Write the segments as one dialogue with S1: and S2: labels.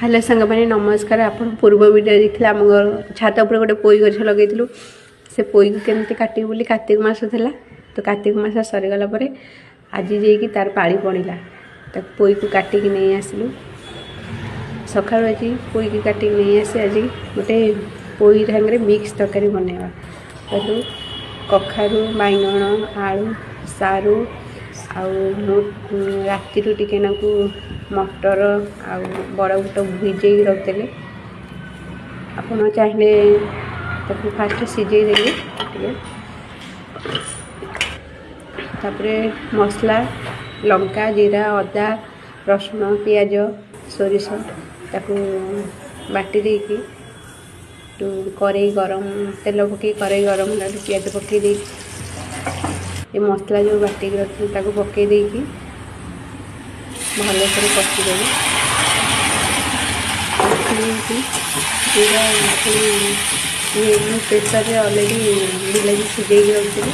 S1: Hello ସାଙ୍ଗମାନେ, ନମସ୍କାର। ଆପଣ ପୂର୍ବ ଭିଡ଼ିଓ ଦେଖିଲେ, ଆମ ଘର ଛାତ ଉପରେ ଗୋଟେ ପୋଇ ଗଛ ଲଗେଇଥିଲୁ। ସେ ପୋଇକୁ କେମିତି କାଟିବୁ ବୋଲି କାର୍ତ୍ତିକ ମାସ ଥିଲା ତ, କାର୍ତ୍ତିକ ମାସ ସରିଗଲା ପରେ ଆଜି ଯାଇକି ତାର ପାଳି ପଡ଼ିଲା। ତାକୁ ପୋଇକୁ କାଟିକି ନେଇ ଆସିଲୁ ସକାଳୁ। ଆଜି ପୋଇକି କାଟିକି ନେଇ ଆସି ଆଜି ଗୋଟେ ପୋଇ ସାଙ୍ଗରେ ମିକ୍ସ ତରକାରୀ ବନେଇବା। ତାକୁ କଖାରୁ, ବାଇଗଣ, ଆଳୁ, ସାରୁ ଆଉ ମୁଁ ରାତିରୁ ଟିକେ ନାକୁ ମଟର ଆଉ ବଡ଼ ବୁଟ ଭିଜେଇକି ରଖିଦେଲି। ଆପଣ ଚାହିଁଲେ ତାକୁ ଫାଷ୍ଟ ସିଝେଇ ଦେଲି ଟିକେ। ତାପରେ ମସଲା, ଲଙ୍କା, ଜିରା, ଅଦା, ରସୁଣ, ପିଆଜ, ସୋରିଷ ତାକୁ ବାଟି ଦେଇକି କରେଇ ଗରମ ତେଲ ପକାଇ, କରେଇ ଗରମ ହେଲାଠୁ ପିଆଜ ପକାଇ ଦେଇକି ଏ ମସଲା ଯେଉଁ ବାଟିକି ରଖିଥିଲି ତାକୁ ପକାଇ ଦେଇକି ଭଲସେ କଷିଦେବି। କଷି ଦେଇକି ପୁରା ଇଏ ମୁଁ ପ୍ରେସରରେ ଅଲରେଡ଼ି ବିଲାତି ସିଝେଇକି ରଖିଥିଲି,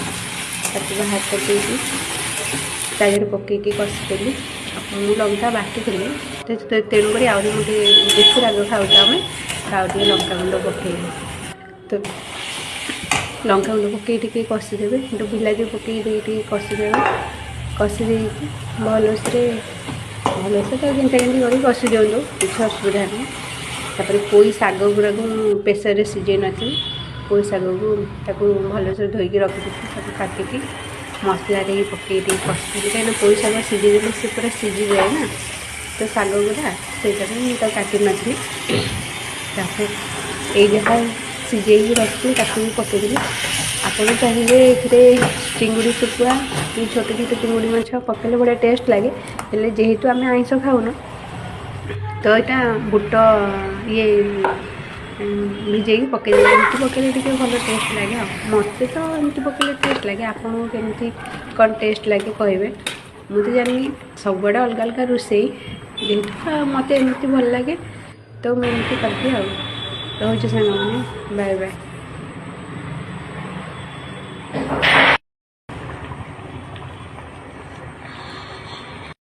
S1: ତାକୁ ବାହାର କରିଦେଇକି ତା ଦେହରେ ପକାଇକି କଷିଦେଲି। ମୁଁ ଲଙ୍କା ବାଟିଥିଲି, ତେଣୁକରି ଆହୁରି ମୁଁ ଟିକେ ବେଶୀ ରାଗ ଖାଉଛୁ ଆମେ, ଆଉ ଟିକେ ଲଙ୍କା ଗୁଣ୍ଡ ପକାଇଲି। ତ ଲଙ୍କା ଗୁଣ୍ଡ ପକାଇ ଟିକେ କଷିଦେବେ। କିନ୍ତୁ ବିଲାତି ପକାଇ ଦେଇ ଟିକେ କଷିଦେବେ। କଷି ଦେଇକି ଭଲସେ ଭଲସେ ତାକୁ କେମିତି କେମିତି କରିକି କଷି ଦିଅନ୍ତୁ, କିଛି ଅସୁବିଧା ନାହିଁ। ତାପରେ ପୋଇ ଶାଗ ଗୁଡ଼ାକୁ ମୁଁ ପ୍ରେସରରେ ସିଝେଇ ନଥିଲି। ପୋଇ ଶାଗକୁ ତାକୁ ଭଲସେ ଧୋଇକି ରଖିଦେଇଥିଲି। ତାକୁ କାଟିକି ମସଲାରେ ପକାଇ ଟିକେ କଷିଦେଲି, କାହିଁକିନା ପୋଇ ଶାଗ ସିଝେଇ ଦେଲେ ସେ ପୁରା ସିଝିଯାଏ ନା, ତ ଶାଗ ଗୁଡ଼ା ସେଇଟା ପାଇଁ ମୁଁ ତାକୁ କାଟି ନଥିଲି। ତାପରେ ଏଇ ଯାହା ସିଝେଇକି ରଖିଥିଲି ତାକୁ ବି ପକାଇଦେଲି। ଆପଣ ଚାହିଁଲେ ଏଥିରେ ଚିଙ୍ଗୁଡ଼ି ଶୁଖୁଆ କି ଛୋଟ ଛୋଟ ଚିଙ୍ଗୁଡ଼ି ମାଛ ପକାଇଲେ ବଢ଼ିଆ ଟେଷ୍ଟ ଲାଗେ। ହେଲେ ଯେହେତୁ ଆମେ ଆଇଁଷ ଖାଉନୁ, ତ ଏଇଟା ବୁଟ ଇଏ ଭିଜେଇକି ପକାଇଦେଲେ, ଏମିତି ପକାଇଲେ ଟିକେ ଭଲ ଟେଷ୍ଟ ଲାଗେ। ଆଉ ମୋତେ ତ ଏମିତି ପକାଇଲେ ଟେଷ୍ଟ ଲାଗେ, ଆପଣଙ୍କୁ କେମିତି କ'ଣ ଟେଷ୍ଟ ଲାଗେ କହିବେ। ମୁଁ ତ ଜାଣିନି, ସବୁଆଡ଼େ ଅଲଗା ଅଲଗା ରୋଷେଇ। ଯେହେତୁ ମୋତେ ଏମିତି ଭଲ ଲାଗେ, ତ ମୁଁ ଏମିତି କରିଦିଏ। ଆଉ ରହୁଛି ସାଙ୍ଗମାନେ, ବାଏ ବାଏ।